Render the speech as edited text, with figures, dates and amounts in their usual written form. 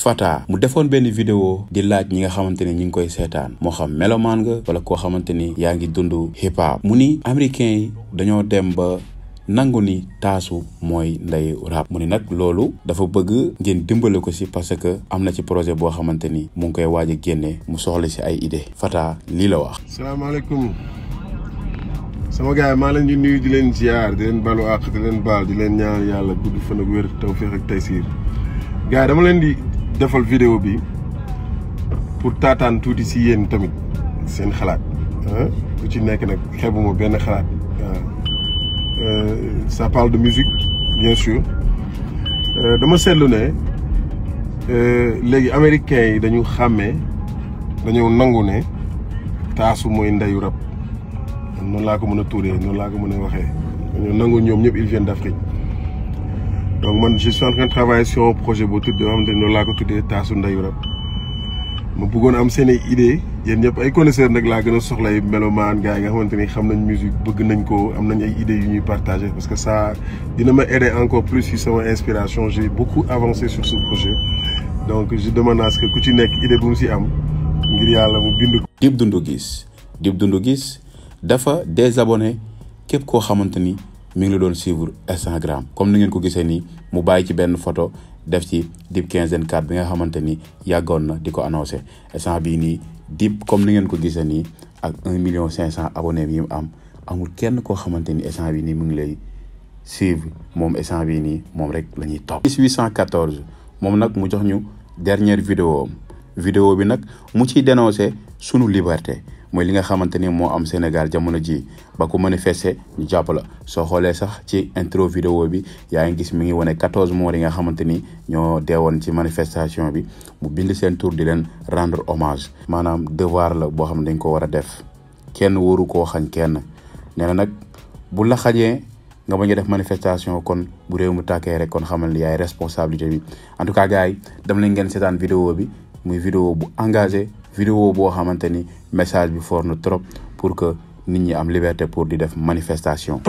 Fata mu defoon benn vidéo di laaj ñi nga xamante ni ñi ngi koy seetaan moo xam melomaan nga wala koo xamante ni yaa ngi dund hip hop mu ni américain yi dañoo dem ba nangu ni taasu mooy nday rap mu ni nag loolu dafa bëgg ngeen dimbale ko si parce que am na ci projet boo xamante ni mu ngi koy waaj a génne mu soxla si ay idée Fata lii la wax. salaamaaleykum sama gars yi maa leen di nuyu di leen ziar di leen balu àq di leen baal di leen ñaan yàlla gudd fan ak wér tawfeex ak taysiir gars yi dama leen di defal vidéo bi pour taataan tuuti si yéen tamit seen xalaat ku ci nekk nag xeebuma benn xalaat ça parle de musique bien sûr dama seetlu ne léegi américains yi dañu xàmmee dañoo nangu ne taasu mooy ndeyu rap noonu laa ko mën a tuuree noonu laa ko mën a waxee dañoo nangu ñoom ñëpp ils viennent d'Afrique donc man je suis en train de travailler sur un projet boo tuddee xam ne noonu laa ko tuddee taasu ndeyu rap ma bëggoon am seen i idée yéen ñëpp ay connaisseurs nag laa gën a soxla ay melomaan gars yi nga xamante ni xam nañ musique bëgg nañ ko am nañ ay idées yu ñuy partager parce que ça dina ma aider encore plus si sama inspiration j'ai beaucoup avancé sur ce projet donc je demande à ce que ku ci nekk idée bu mu si am ngir yàlla mu bind ko. Dip Doundou Guiss dafa désabonné képp koo xamante ni mi ngi la doon suivre Instagram comme ni ngeen ko gisee nii mu bàyyi ci benn photo def ci Dip 15/4 bi nga xamante ni yàggoon na di ko annoncé instant bii nii Dip comme ni ngeen ko gisee nii ak 1,500,000 abonnés yi mu am amul kenn koo xamante ni instant bii nii mu ngi lay suivre moom instant bii nii moom rek la ñuy topp. 814 moom nag mu jox ñu dernière vidéo bi nag mu ciy dénoncé sunu liberté. mooy li nga xamante ni moo am Sénégal jamono ji ba ko manifester ñu jàpp la soo xoolee sax ci intro vidéo bi yaa ngi gis mi ngi wane 14 morts yi nga xamante ni ñoo deewoon ci manifestation bi mu bind seen tur di leen rendre hommage maanaam devoir la boo xam ne dañ ko war a def kenn waru koo xañ kenn nee na nag bu la xañee nga bañ a def manifestation kon bu réew mu tàkkee rek kon xamal ni yaay responsabilité bi en tout cas gars yi dem lañ ngeen seetaan vidéo bi muy vidéo bu engagé vidéo boo xamante ni message bi fort na trop pour que nit ñi am liberté pour di def manifestation.